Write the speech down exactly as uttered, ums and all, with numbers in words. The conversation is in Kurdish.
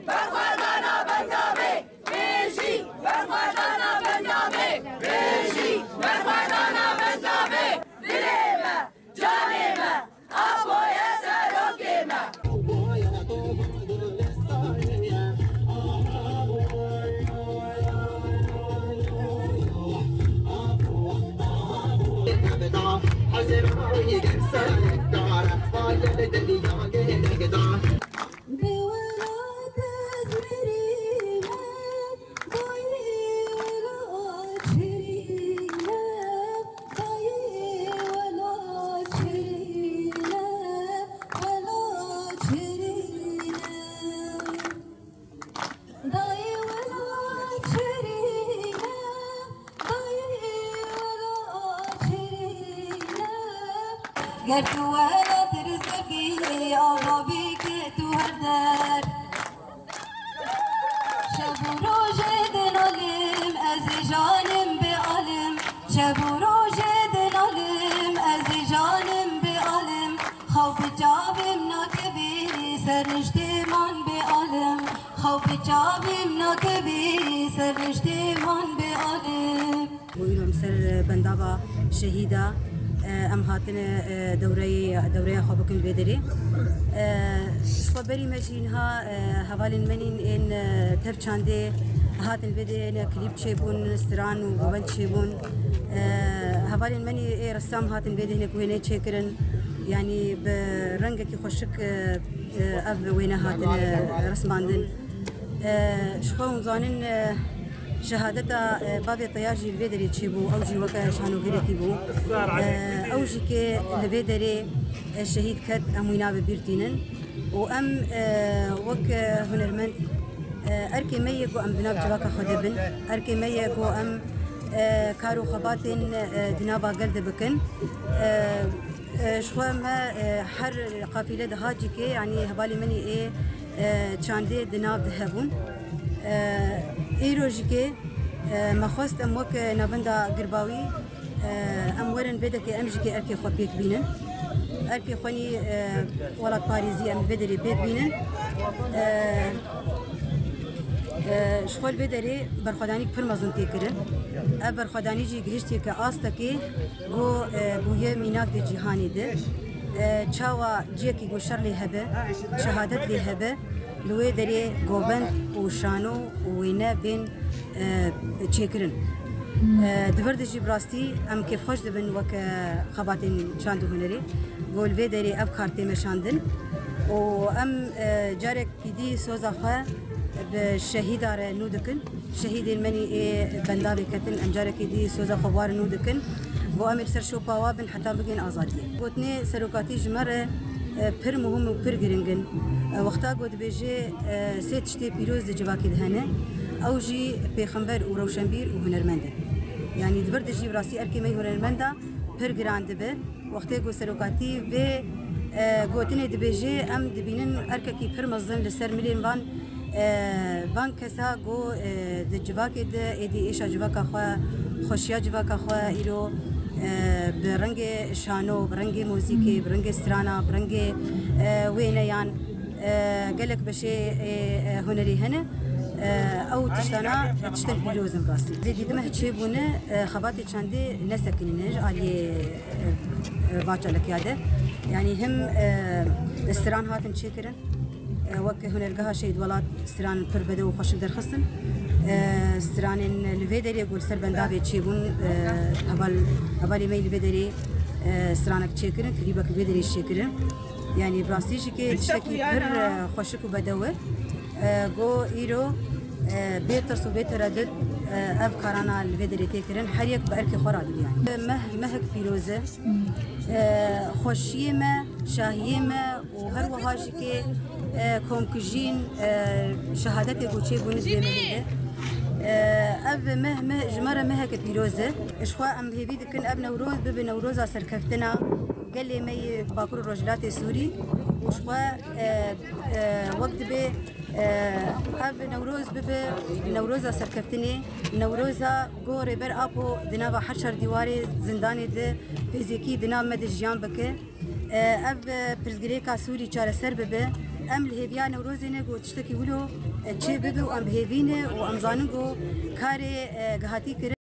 Berxwedana bendavê, bêjî! Berxwedana bendavê, bêjî! Berxwedana bendavê, dilê me, canê me, Apo ye serokê me. Ger tu were tirs bikî, ava bike tu her der. Şev û rojê dinalim, ez ê janim bê alim. Şev û rojê dinalim, ez ê janim bê alim. Xew bi çavim nakevî, ser niştê man bê alim. Xew bi çavim nakevî, ser niştê man bê alim. Bûyî em ser bendava şehîda, e, em hatine, e, dewreyê, dewreya xwe bikin vê derê. E, ji xwe berî me jî niha, e, hevalên me nîn ên, e, tev çandê hatin vê derê, ne klîp çêbûn, stran û govend çêbûn. E, hevalên me nî ê ressam hatin vê derê, hinek wêne çêkirin. Yanî bi rengekî xweşik, e, e, ev wêne hatine resmandin. E, ji xwe hûn zanin, e, şehadeta, e, bavê Teyar jî li vê derê çêbû, ew jî weke şanogerekî bû. E, ew jî ke li vê derê, e, şehîd ket, em wîna bi bîr tînin. Û em, e, wek, e, hunermend, e, erkê me ye ku em di nav civaka xwe de bin. Erkê me ye ku em, e, kar û xebatên, e, di nava gel de bikin. E, E, ji xwe me, e, her qafîle dihat jî ke, yanî hevalê min ê, e, çandê di nav de hebûn. E, îro jî ke, e, me xwest em wek, e, navenda Girbawî, e, em werin vê derê em jî ke erkê xwe pêk bînin. Erkê xwe nî, e, welatparêzî em vê derê pêk bînin. E, e, ji xwe li vê derê berxwedanîk pir mezin tê kirin. Ev berxwedanî jî gihiştiye ke astekê Go, e, bûye mînak di cîhanê de. E, çawa ciyekî ku şer lê hebe, şehadet lê hebe, li wê derê govend û şano û wêne bên, e, çêkirin. E, di vir de jî bi rastî em kêfxweş dibin weke xebatên çand û hunerê. Go li vê derê ev kar tê meşandin û em, e, carek Êdî soza xwe bi şehîda re nû dikin. Şehîdên me nî ê bendavê ketin, em carekê dî soza xwe bi wan re nû dikin. Bo em ê li ser şopa wa bin heta bigihên azadiyê. Gotinê serokatî ji me re, e, pir muhim û pir giring in. E, wexta ku dibêje, e, sê tiştê pîroz di civakê de hene, ew jî pêxember û rewşenbîr û hunermend in. Yanî di vir de jî bi rastî erkê me yê hunermenda pir giran dibe. Wextê ku serokatî vê, e, gotinê dibêje, em dibînin erkekî pir mezin li ser milên van, e, van kesa ku, e, di civakê de êdî êşa civaka xwe, xweşiya civaka xwe îro, e, bi rengê şano, bi rengê muzîkê, bi rengê strana, bi rengê, e, wêneyan, e, gelek beşê, e, e, hunerî hene. E, ew tiştana tiştên pîroz in rastî. Zêdî di meh çêbûne, e, xebatê çandê nesekinîne ji aliyê, e, e, va çalakiya de. Yanî him, e, stran hatin çêkirin. E, wek hunergeha Şehîd Welat stran pir bedew û xweşik derxistin. E, stranên li vê derê ku li ser bendavê çêbûn, e, heval, hevalê me li vê derê, e, stranek çêkirin, klîbek li vê derê çêkirin. Yanî bi rastî jî ke tiştekî pir, e, xweşik û bedew e. E, go îro, e, bê tirs û bê teredut, e, ev karana li vê derê tê kirin. Her yek bi erkê xwe radibî yanî. Meh, mehek pîroz e. E, xweşiyê me, şahiyê me û her wiha jî ke, e, komkujîn, e, şehadetê ku çêbûne di vê mehê de. E, ev meh, meh, ji me re meheke pîroz e. Ji xwe em hêvî dikin ev Newroz bibe Newroza serkeftina gelê me yê Bakur û Rojhilatê Sûrî û ji xwe, e, e, wek dibe, e, ev Newroz bibe Newroza serkeftinê, Newroza ku Rêber Apo di nava her çar dîwarê zindanê de fêzekî di nav me de jiyan bike. E, ev, e, pirsgirêka Sûrî çareser bibe, Em li hêviya Newrozê ne ku tiştekî wilo, e, çê bibe û em bi hêvî ne û em zanin ku karê, e, gihatî kirin.